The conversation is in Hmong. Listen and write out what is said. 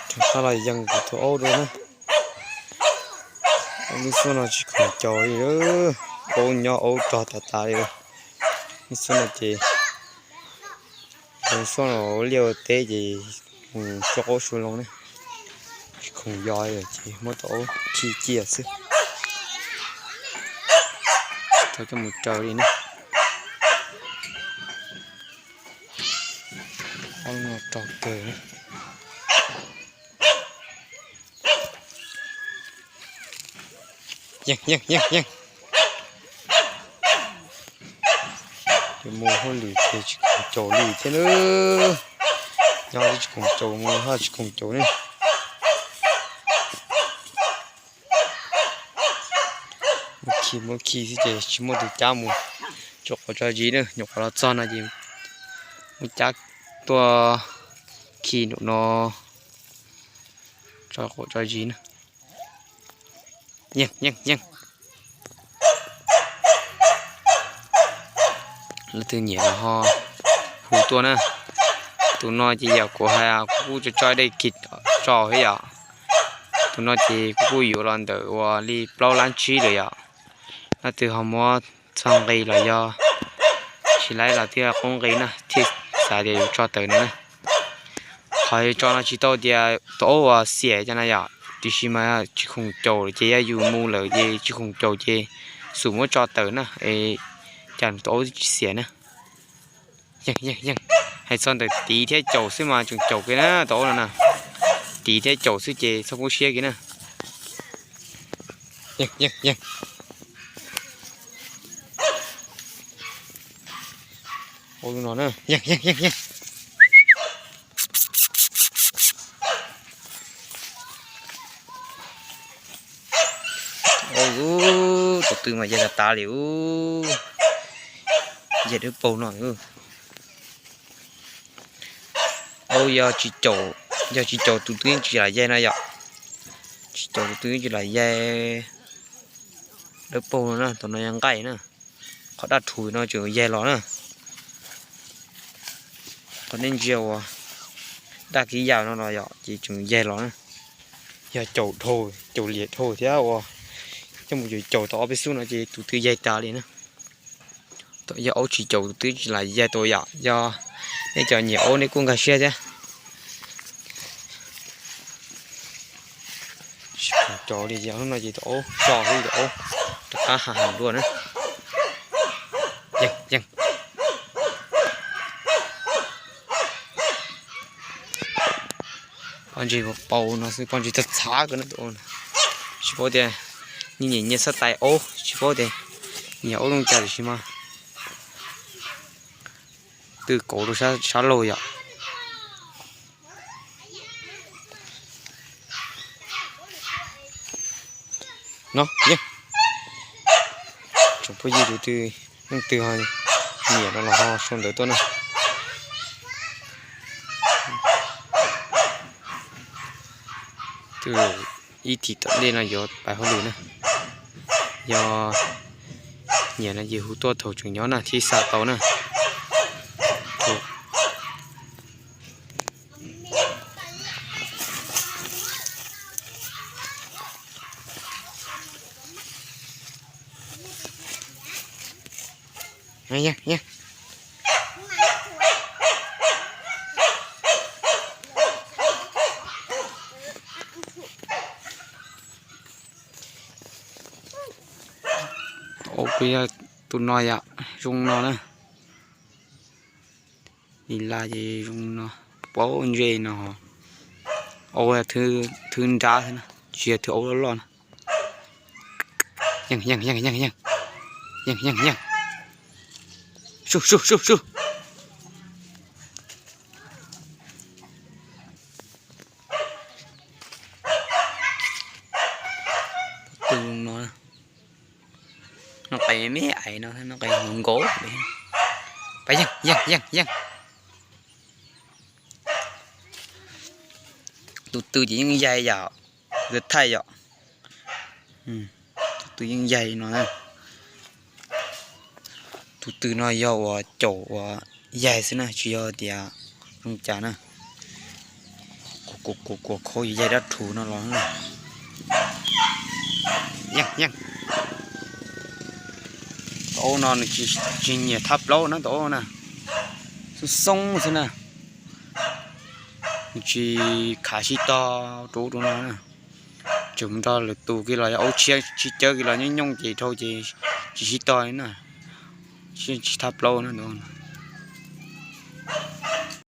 Rov qab los yees kuv tus aub dua na. Aub lub xub no tsis khoom caus li, aub nyob aub rog tas tas li. Lub xub no ces, lub xub no ua liaj ua teb ces mus tso aub su loo na, tsis khoom yos ces muab tus aub khi cia xwb. Tau coj mus raws li na. Aub no rog kawg. Yeej, yeej, yeej, yeej. Ces mus hauj lwm ces tsis khoom caus li thiab na. Nyob tsis khoom caus, mus haj tsis khoom caus ne. Muab khi muab khi xwb ces tsis muaj tus cab mus tso quav tso zis na. Nyuam qhuav los txog no ces muab cab tuaj khi nraum no tso quav tso zis na. Yeej, yeej, yeej. Leej twg nyiam los ho hu tuaj na. Tus no ces yog kuv hais kuv kuj tso tso dej khi tso thiab yom. Tus no ces kuv kuj yuav los ntawm uas li plaub lab tsib lawm yom. Leej twg ho muab txog nqi los yog tsis laib los thiaj qub nqi na, thiaj xav tias yuav tso tawm no na. Qhov tso no tsis tau tias tus aub uas xiam cov no yom, tiam sis mas tsis khoom caum ces yog yus mus lawm ces tsis khoom caum ces xum muab tso tawm na, es cas tus aub tsis xiam na. Yeej, yeej, yeej. Hais txog ntawm tiv thiab caum xwb mas tseem caum kiag na tus aub no na. Tiv thiab caum xwb ces txhob poob siab kiag na. Yeej, yeej, yeej. Ua lub no na, yeej, yeej, yeej, yeej. Ua, tus twg mas yaig tas tas li ub. Yaig dawb paug no. Au, yog tsis caum, yog tsis caum tus twg yeej tsis lam yaig no yom. Tsis caum tus twg yeej tsis lam yaig. Dawb paug no na, tus no yog nqaij na. Qhov daj rhuv no tseem yaig los na. Qhov nej ntsia uas daj kiv yam no los yom, ces tseem yaig los na. Yog caum dhau, caum liam dhau thiab uas coj mus caum caum tau ob peb xub no ces tus twg yaig tas li na. Yog aub tsis caum tus twg tsis lam yaig tau yom. Yog nej cov nyiam aub nej kuj nkag siab thiab. Tsis khoom caum li ces hnub no ces tus aub so xwb, tus aub rov qab ha heev dua na. Yeej, yeej. Pob ntseg paus no xwb, pob ntseg txhav txhav kawg na tus aub no. Tsis paub tias nyias nyias xab tais aub, tsis paub tias nyias aub zoo cas tiam sis mas twb kauv rau sab laug yom. No yeej, tsoom phooj ywg tus twg leej twg ho nyiam no los ho sau ntawv tuaj na. Twb ib thim tom ntej no yuav pais hauj lwm na. Yog nyiam no ces hu tuaj thaum tseem nyob na thiaj xa tau na. Tus no yom, zoo no na. Li laj ces zoo no, paub ntsej no. Aub thwb nrab xwb na, tsis yog thwb aub loj loj na. Yeej, yeej, yeej, yeej, yeej. Yeej, yeej, yeej. Sub, sub, sub, sub. Tus no, noj qe me ais no, noj qe nkaus nkaus. Pab yeej, yeej, yeej, yeej. Tus twg ces yeej yaig yom, tus thaij yom. Tus twg yeej yaig li no na. Tus twg no yog uas caum uas yaig xwb na, tsis yog tias zoo cas na. Kuv Kuv kuv kuv khau yaig dab rhuv no los. Yeej yeej. Tus aub no nws tsis nyiam thaj plaub na, tus aub na. Xoob xoob xwb na. Nws tsis khav sib tog rau ub rau no na. Tseem mus nrog lwm tus kiag los yog aub tshiab sib cawb kiag los nyooj nyooj ces dhau ces tsis sib tog li na. Tsis thaj plaub na tus aub no.